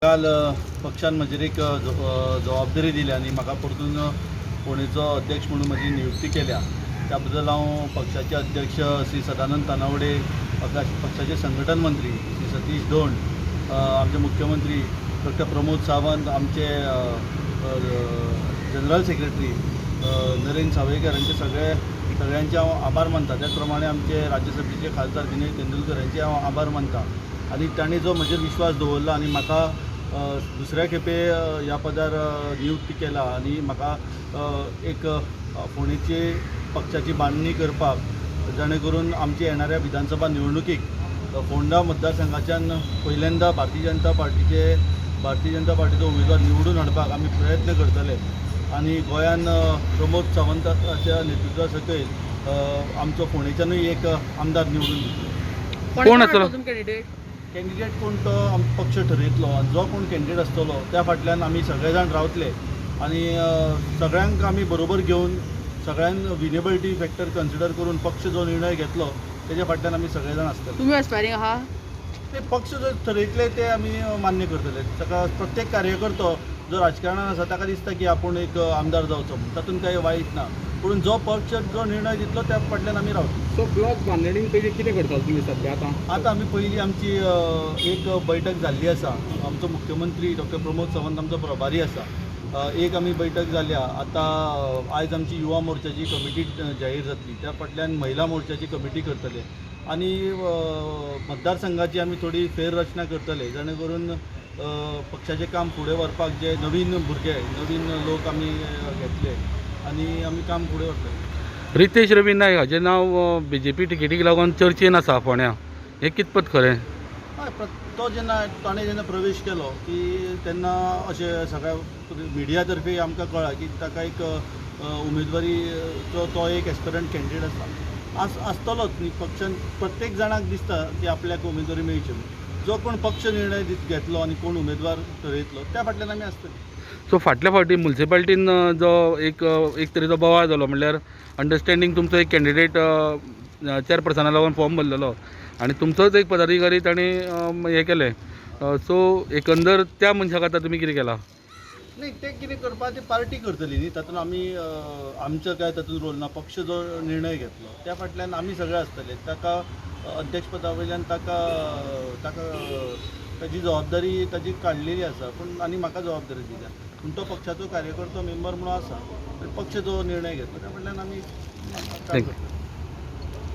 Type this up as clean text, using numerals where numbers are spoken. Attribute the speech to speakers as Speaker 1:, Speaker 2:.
Speaker 1: काल पक्षान म्हजेर एक जबाबदारी दिली आनी म्हाका परतून फोंडेचो अध्यक्ष म्हणून म्हजी नियुक्ती केल्या. त्या बद्दल हांव पक्षाचे अध्यक्ष श्री सदानंद तानावडे, पक्षाचे संघटन मंत्री श्री सतीश धोंड, आमचे मुख्यमंत्री डॉक्टर प्रमोद सावंत, आमचे जनरल सेक्रेटरी नरेंद्र सावयकर हांचे सगळ्यांचे हांव आभार मानता. त्याच प्रमाणे आमचे राज्यसभेचे खासदार विनय तेंडुलकर हांचे हांव आभार मानता आनी तांणी जो म्हजेर विश्वास दवरला आनी म्हाका दुसऱ्या खेपे ह्या पदार नियुक्ती केला आनी म्हाका एक फोंडेची पक्षाची बांदणी करपाक, जेणे करून आमची येणाऱ्या विधानसभा निवडणुकीक फोंडा मतदारसंघाच्यान पहिल्यांदा भारतीय जनता पार्टीचो उमेदवार निवडून हाडपाक आमी प्रयत्न करतले आनी गोंयान प्रमोद सावंताच्या नेतृत्वा सकयल आमचो फोंडेच्यानूय एक आमदार निवडून दितले.
Speaker 2: कोण आसतलो
Speaker 1: कॅन्डिडेट कोण तो पक्ष ठरयतलो आनी जो कोण कॅन्डिडेट आसतलो त्या फाटल्यान आमी सगळे जाण रावतले आनी सगळ्यांक आमी बरोबर घेवन सगळ्यांक विनेबिलिटी फॅक्टर कन्सिडर करून पक्ष जो निर्णय घेतलो तेज्या फाटल्यान आमी सगळे जाण आसतले.
Speaker 2: तुमी एस्पायरींग आहा?
Speaker 1: ते पक्ष जर ठरयतले ते आमी मान्य करतले. ताका प्रत्येक कार्यकर्तो जो राजकारणान आसा ताका दिसता की आपूण एक आमदार जावचो म्हूण, तातूंत कांय वायट ना, पूण जो पक्ष जो निर्णय दितलो त्या फाटल्यान आमी रावतले.
Speaker 3: सो ब्लॉक बांदणीन पयलीं कितें करताले तुमी सद्या आतां?
Speaker 1: आतां आमी पयलीं आमची एक बैठक जाल्ली आसा. आमचो मुख्यमंत्री डॉक्टर प्रमोद सावंत आमचो प्रभारी आसा. एक आमी बैठक जाल्या. आतां आयज आमची युवा मोर्चाची कमिटी जाहीर जातली, त्या फाटल्यान महिला मोर्चाची कमिटी करतले आनी मतदारसंघाची आमी थोडी फेररचना करतले, जेणे करून पक्षाचें काम फुडें व्हरपाक जे नवीन भुरगे, नवीन लोक आमी घेतले आनी आमी काम फुडें व्हरतले.
Speaker 4: रितेश रवी नायक हाजें नांव बीजेपी तिकेटीक लागून चर्चेन आसा फोंड्या, हें कितपत खरें?
Speaker 1: हय, तो जेन्ना ताणें जेन्ना प्रवेश केलो की तेन्ना अशें सगळ्या मिडिया तर्फे आमकां कळ्ळां की ताका एक उमेदवारीचो तो एक एस्पिरंट कॅन्डिडेट आसा, आसतलोच न्ही. पक्षान प्रत्येक जाणाक दिसता की आपल्याक उमेदवारी मेळची म्हूण. जो कोण पक्ष निर्णय घेतलो आनी कोण उमेदवार ठरयतलो त्या फाटल्यान आमी आसतले.
Speaker 4: सो फाटल्या फावटी मुन्सिपाल्टीन जो एक एक तरेचो बोवाळ जालो, म्हणल्यार अंडरस्टँडींग तुमचो एक कॅन्डिडेट चेअरपर्सना लागून फॉर्म भरलेलो आनी तुमचोच एक पदाधिकारी ताणें हें केलें, सो एकंदर त्या मनशाक आतां तुमी कितें केलां?
Speaker 1: न्ही, तें कितें करपाक ती पार्टी करतली न्ही, तातूंत आमी आमचो काय तातूंत रोल ना. पक्ष जो निर्णय घेतलो त्या फाटल्यान आमी सगळे आसतले. ताका अध्यक्षपदा वयल्यान ताका ताका ताजी जबाबदारी ताजी काडलेली आसा, पूण आनी म्हाका जबाबदारी दिल्या, पूण तो पक्षाचो कार्यकर्तो मेंबर म्हणून आसा. पक्ष जो निर्णय घेतलो त्या फाटल्यान आमी काम करतले.